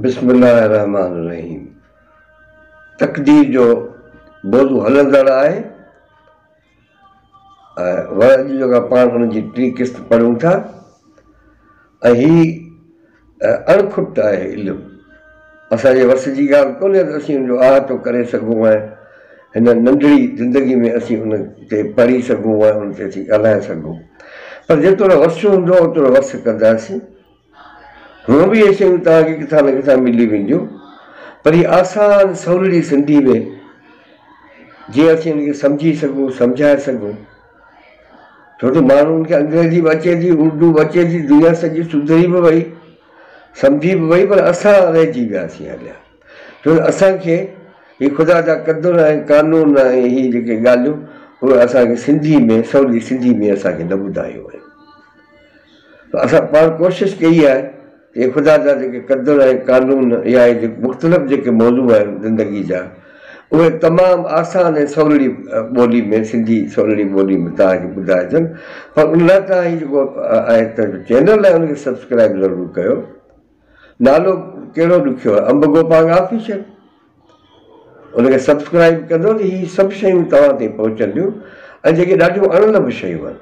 بسم الله الرحمٰن الرحيم تقدير جو موضوع هلندڙ آهي ۽ وري اڄ جيڪا پاڻ ان جي ٽين قسط پڙهون ٿا ۽ هي اڻکٽ آهي علم اسان جي وس جي ڳالهه ڪونهي ته اسين ان جو احاطو ڪري سگهون ۽ هن ننڍڙي زندگي ۾ اسين ان تي پڙهي سگهون ۽ ان تي اسين ڳالهائي سگهون پر جيترو وس هوندو اوترو وس ڪنداسين. هونء به اهي شيون توهان کي ڪٿان نه ڪٿان ملي وينديون پر هي آسان سولڙي سنڌي ۾ جيئن اسين ان کي سمجهي سگهون سمجهائي سگهون ڇو ته ماڻهن کي انگريزي به اچي ٿي اردو به اچي ٿي دنيا سڄي سڌري به وئي سمجهي به وئي پر اسان رهجي وياسين هليا ڇو ته اسان کي هي خدا جا قدر ۽ قانون ۽ هي جيڪي ڳالهيون اهي اسان کي سنڌي ۾ سولي سنڌي ۾ اسان کي نه ٻڌايون ويون ته اسان پاڻ ڪوشش ڪئي آهي ته اهي خدا جا جيڪي قدر ۽ قانون يا اهي جيڪي مختلف جيڪي موضوع آهن زندگي جا اهي تمام آسان ۽ سولڙي ٻولي ۾ سنڌي سولڙي ٻولي ۾ توهان کي ٻڌائجن پر ان لاء توهان هي جيڪو آهي چينل آهي ان کي سبسڪرائب ضرور ڪيو نالو ڪهڙو ڏکيو آهي انب گوپانگ آفيشل ان کي سبسڪرائب ڪندو ته هي سڀ شيون توهان تائين پهچنديون ۽ جيڪي ڏاڍيون اڻلڀ شيون آهن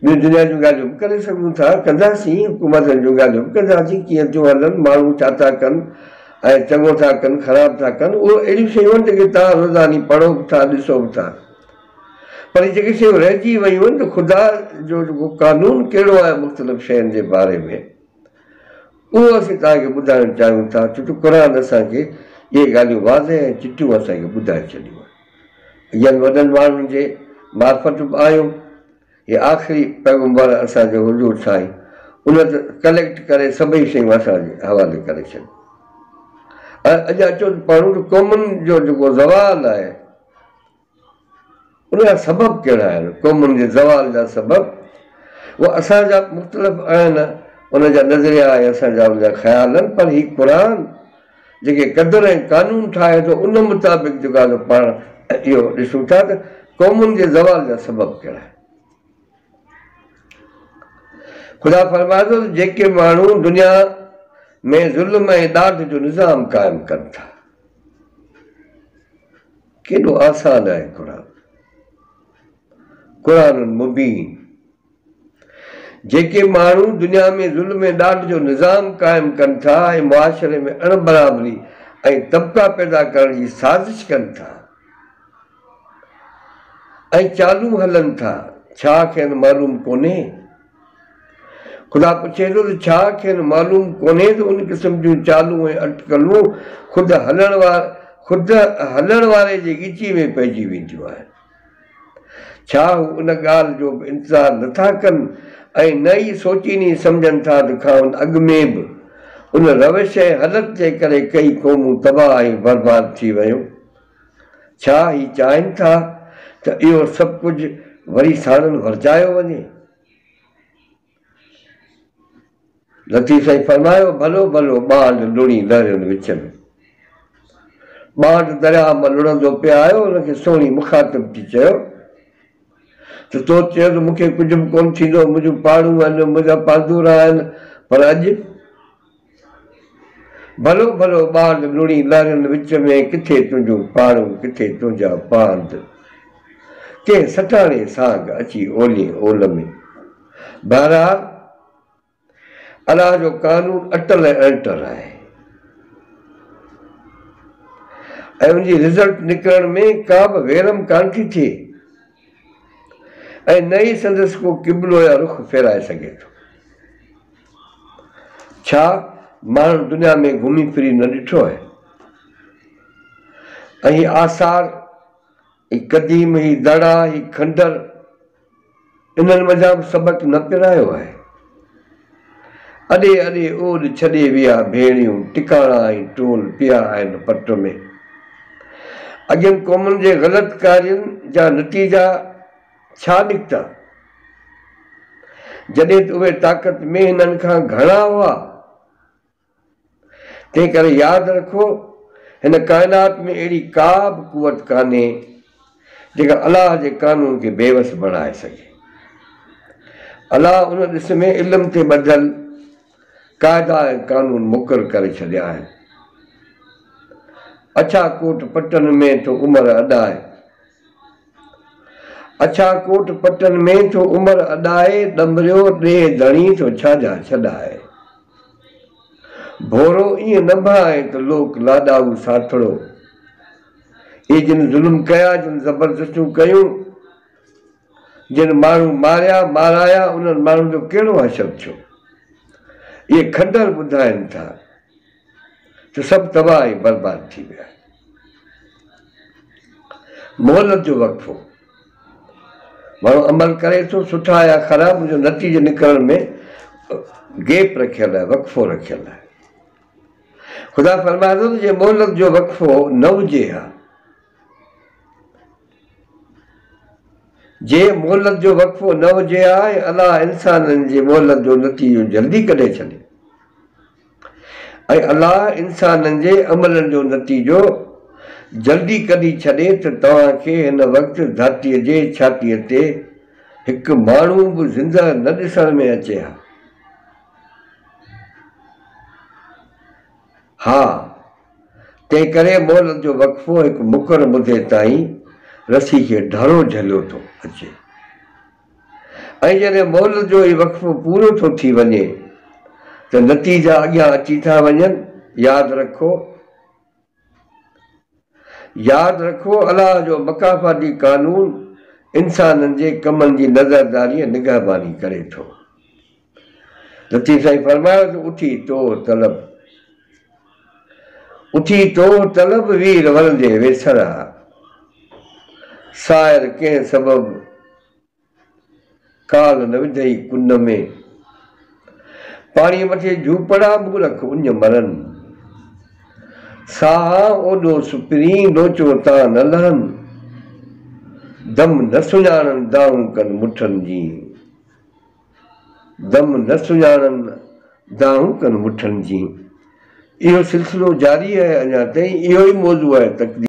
ٻيون دنيا جون ڳالهيون به ڪري سگهون ٿا، ڪنداسين، حڪومتن جون ڳالهيون به ڪنداسين، ڪيئن ٿيون هلن، ماڻهو ڇا ٿا ڪن ۽ چڱو ٿا ڪن، خراب ٿا ڪن، اهو اهڙيون شيون آهن جيڪي توهان روزاني پڙهو به ٿا، ڏسو به ٿا. پر هي جيڪي شيون رهجي ويون آهن ته خدا جو جيڪو قانون ڪهڙو آهي مختلف شين جي باري ۾، اهو اسين توهان کي ٻڌائڻ چاهيون ٿا، ڇو ته قرآن اسان کي اهي ڳالهيون واضح ۽ چٽيون اسان کي ٻڌائي ڇڏيون آهن. اڳين وڏن ماڻهن جي معرفت به آيون. هي آخري پيغمبر اسان جو حضور سائين ان ته ڪليڪٽ ڪري سڀئي شيون اسان جي حوالي ڪري ڇڏيون. ۽ اڄ اچو ته پڙهون ته قومن جو جيڪو زوال آهي ان جا سبب ڪهڙا آهن؟ قومن جي زوال جا سبب اهي اسان جا مختلف آهن ان جا نظريا ۽ اسان جا ان جا خيال آهن پر هي قرآن جيڪي قدر ۽ قانون ٺاهي ٿو ان مطابق جيڪو آهي سو پاڻ اهو ڏسون ٿا ته قومن جي زوال جا سبب ڪهڙا آهن. خدا فرمائي ٿو ته جيڪي ماڻهو دنيا ۾ ظلم ۽ ڏاڍ جو نظام قائم ڪن ٿا. ڪيڏو آسان آهي قرآن. قرآن مبين. جيڪي ماڻهو دنيا ۾ ظلم ۽ ڏاڍ جو نظام قائم ڪن ٿا ۽ معاشري ۾ اڻ برابري ۽ طبقا پيدا ڪرڻ جي سازش ڪن ٿا ۽ چالون هلن ٿا، ڇا کين معلوم ڪونهي؟ خدا پڇي ٿو ته ڇا کين معلوم ڪونهي ته ان قسم جون چالون ۽ اٽڪلون خود هلڻ واري جي ڳچي ۾ پئجي وينديون آهن. ڇا هو ان ڳالهه جو به انتظار نه ٿا ڪن ۽ نه ئي سوچين ئي سمجهن ٿا ته کانئن اڳ ۾ به ان روش ۽ هلت جي ڪري ڪيئي قومون تباهه ۽ برباد ٿي ويون؟ ڇا هي چاهين ٿا ته اهو سڀ ڪجهه وري ساڻن ورجايو وڃي؟ لطيف سائين فرمايو، ڀلو ڀلو ٻانڊ لڙي لهرين وچ ۾. ٻانڊ درياء مان لڙندو پئي آيو، ان کي سهڻي مخاطب ٿي چيو ته تو چيو ته مون کي ڪجهه به ڪونه ٿيندو، منهنجون پاڙون آهن، منهنجا پاندورا آهن، پر اڄ ڀلو ڀلو ٻانڊ لڙي لهرين وچ ۾، ڪٿي تنهنجون پاڙون، ڪٿي تنهنجا پاند، ڪنهن سٽاڻي سانگ اچي اولين اول ۾. بهرحال الله جو قانون اٽل ۽ اڻٽر آهي ۽ ان جي رزلٽ نڪرڻ ۾ ڪا به ويرم ڪانه ٿي ٿئي ۽ نه ئي سندس ڪو قبلو يا رخ ڦيرائي سگهي ٿو. ڇا ماڻهن دنيا ۾ گهمي ڦري نه ڏٺو آهي ۽ هي آثار، هي قديم، هي دڙا، هي کنڊر، انهن منجهان به سبق نه پرايو آهي. اڏي اڏي اوڏ ڇڏي ويا ڀيڻيون، ٽڪاڻا ۽ ٽول پيا آهن پٽ ۾. اڳين قومن جي غلط ڪارين جا نتيجا ڇا نڪتا؟ جڏهن ته اهي طاقت ۾ هنن کان گهڻا هئا. تنهن ڪري ياد رکو، هن ڪائنات ۾ اهڙي ڪا به قوت ڪانهي، جيڪا الله جي قانون کي بيوس بڻائي سگهي. الله ان ڏس ۾ علم تي ٻڌل قاعدا ۽ قانون مقرر ڪري ڇڏيا آهن. اڇا ڪوٽ پٽن ۾ ٿو عمر اڏائي. اڇا ڪوٽ پٽن ۾ ٿو عمر اڏائي، ڏمريو ڏيهه ڌڻي ٿو ڇاجا ڇڏائي. ڀورو ائين نه ڀانء ته لوڪ لاڏائو ساٿڙو. اهي جن ظلم ڪيا، جن زبردستيون ڪيون، جن ماڻهو ماريا، مارايا، انهن ماڻهن جو ڪهڙو حشر ٿيو؟ اهي کنڊر ٻڌائين ٿا ته سڀ تباهه ۽ برباد ٿي ويا. مهلت جو وقفو، ماڻهو عمل ڪري ٿو، سٺا يا خراب، ان جو نتيجو نڪرڻ ۾ گيپ رکيل آهي، وقفو رکيل آهي. خدا فرمائي ٿو ته جي مهلت جو وقفو نه هجي ها، جي مهلت جو وقفو نه هجي ها ۽ الله انسانن جي مهلت جو نتيجو جلدي ڪڍي ڇڏي ۽ الله انسانن جي عملن جو نتيجو جلدي ڪڍي ڇڏي ته توهان کي هن وقت ڌرتيء جي ڇاتيء تي هڪ ماڻهو به زنده نه ڏسڻ ۾ اچي ها. ها، تنهنڪري مهلت جو وقفو هڪ مقرر مدي تائين رسي کي ڍرو جهليو ٿو اچي ۽ جڏهن مهلت جو هي وقفو پورو ٿو ٿي وڃي ته نتيجا اڳيان اچي ٿا وڃن. ياد رکو! ياد رکو الله جو مڪافاتي قانون انسانن جي ڪمن جي نظرداري ۽ نگهباني ڪري ٿو. لطيف سائين فرمايو ته اٿي توهه طلب اٿي توهه طلب وير ورندي ويسرا سائر ڪنهن سبب ڪال نه وڌئي ڪن ۾. پاڻيء مٿي جهوپڙا مورک اڃ مرن. ساها اوڏو سپرين لوچو تان نه لهن. دم نه سڃاڻن دانهون ڪن مٺن جين. دم نه سڃاڻن دانهون ڪن مٺن جين. اهو سلسلو جاري آهي اڃا تائين اهو ئي موضوع آهي تقدير.